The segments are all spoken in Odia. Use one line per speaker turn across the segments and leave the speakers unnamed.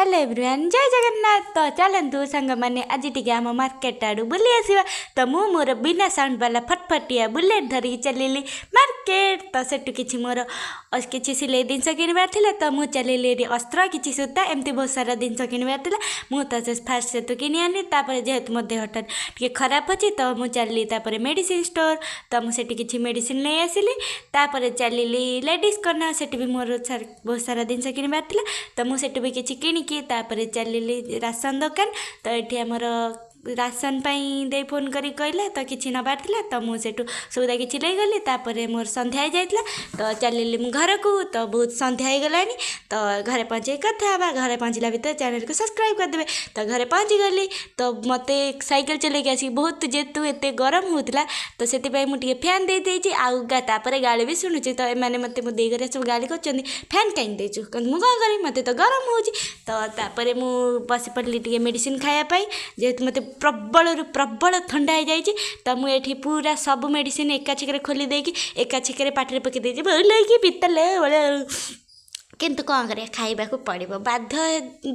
ହ୍ୟାଲୋ ଏଭ୍ରିୱାନ୍, ଜୟ ଜଗନ୍ନାଥ। ତ ଚାଲନ୍ତୁ ସାଙ୍ଗମାନେ, ଆଜି ଟିକେ ଆମ ମାର୍କେଟ ଆଡ଼ୁ ବୁଲି ଆସିବା। ତ ମୁଁ ମୋର ବିନା ସାଉଣ୍ଡ ବାଲା ଫଟଫଟିଆ ବୁଲେଟ୍ ଧରିକି ଚାଲିଲି ମାର୍କେଟ। ତ ସେଠୁ କିଛି ମୋର କିଛି ସିଲେଇ ଜିନିଷ କିଣିବାର ଥିଲା। ତ ମୁଁ ଚାଲିଲି ଏଠି ଅସ୍ତ୍ର, କିଛି ସୂତା, ଏମିତି ବହୁତ ସାରା ଜିନିଷ କିଣିବାର ଥିଲା। ମୁଁ ତ ସେ ଫାଷ୍ଟ ସେଠୁ କିଣି ଆଣିଲି। ତାପରେ ଯେହେତୁ ମୋ ଦେହଟା ଟିକେ ଖରାପ ଅଛି, ତ ମୁଁ ଚାଲିଲି ତାପରେ ମେଡ଼ିସିନ ଷ୍ଟୋର୍। ତ ମୁଁ ସେଠି କିଛି ମେଡ଼ିସିନ ନେଇ ଆସିଲି। ତାପରେ ଚାଲିଲି ଲେଡ଼ିଜ୍ କର୍ଣ୍ଣର, ସେଠି ବି ମୋର ବହୁତ ସାରା ଜିନିଷ କିଣିବାର ଥିଲା। ତ ମୁଁ ସେଠୁ ବି କିଛି କିଣିକି ତାପରେ ଚାଲିଲି ରାସନ ଦୋକାନ। ତ ଏଠି ଆମର ରାସନ ପାଇଁ ଦେଇ ଫୋନ୍ କରିକି କହିଲା, ତ କିଛି ନେବାର ଥିଲା। ତ ମୁଁ ସେଠୁ ସଉଦା କିଛି ନେଇଗଲି। ତାପରେ ମୋର ସନ୍ଧ୍ୟା ହେଇଯାଇଥିଲା, ତ ଚାଲିଲି ମୁଁ ଘରକୁ। ତ ବହୁତ ସନ୍ଧ୍ୟା ହେଇଗଲାଣି, ତ ଘରେ ପହଞ୍ଚିକି କଥା ହେବା। ଘରେ ପହଞ୍ଚିଲା ଭିତରେ ଚ୍ୟାନେଲକୁ ସବସ୍କ୍ରାଇବ୍ କରିଦେବେ। ତ ଘରେ ପହଞ୍ଚିଗଲି। ତ ମୋତେ ସାଇକେଲ ଚଲେଇକି ଆସିକି ବହୁତ ଯେହେତୁ ଏତେ ଗରମ ହେଉଥିଲା, ତ ସେଥିପାଇଁ ମୁଁ ଟିକେ ଫ୍ୟାନ୍ ଦେଇଦେଇଛି। ଆଉ ତାପରେ ଗାଳି ବି ଶୁଣୁଛି। ତ ଏମାନେ ମୋତେ, ମୋ ଦେଇ ଘରେ ସବୁ ଗାଳି କରୁଛନ୍ତି, ଫ୍ୟାନ୍ କାହିଁକି ଦେଇଛୁ? କିନ୍ତୁ ମୁଁ କ'ଣ କରିବି, ମୋତେ ତ ଗରମ ହେଉଛି। ତ ତାପରେ ମୁଁ ବସି ପଡ଼ିଲି ଟିକେ ମେଡ଼ିସିନ ଖାଇବା ପାଇଁ, ଯେହେତୁ ମୋତେ ପ୍ରବଳରୁ ପ୍ରବଳ ଥଣ୍ଡା ହେଇଯାଇଛି। ତ ମୁଁ ଏଠି ପୁରା ସବୁ ମେଡ଼ିସିନ ଏକା ଛେକରେ ଖୋଲି ଦେଇକି ଏକା ଛେକରେ ପାଟିରେ ପକାଇ ଦେଇଛି। ଭୁଲେଇକି ପିତଲେ। କିନ୍ତୁ କ'ଣ କରିବା, ଖାଇବାକୁ ପଡ଼ିବ ବାଧ୍ୟ,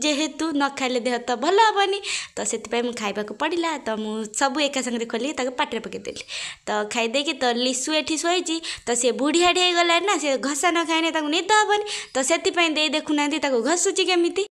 ଯେହେତୁ ନ ଖାଇଲେ ଦେହ ତ ଭଲ ହେବନି। ତ ସେଥିପାଇଁ ମୁଁ ଖାଇବାକୁ ପଡ଼ିଲା। ତ ମୁଁ ସବୁ ଏକା ସାଙ୍ଗରେ ଖୋଲିକି ତାକୁ ପାଟିରେ ପକାଇଦେଲି। ତ ଖାଇଦେଇକି, ତ ଲିସୁ ଏଠି ଶୋଇଛି। ତ ସେ ବୁଢ଼ିଆଢ଼ି ହେଇଗଲାଣି ନା, ସେ ଘଷା ନ ଖାଇଲେ ତାକୁ ନିଦ ହେବନି। ତ ସେଥିପାଇଁ ଦେଇ ଦେଖୁନାହାନ୍ତି ତାକୁ ଘଷୁଛି କେମିତି।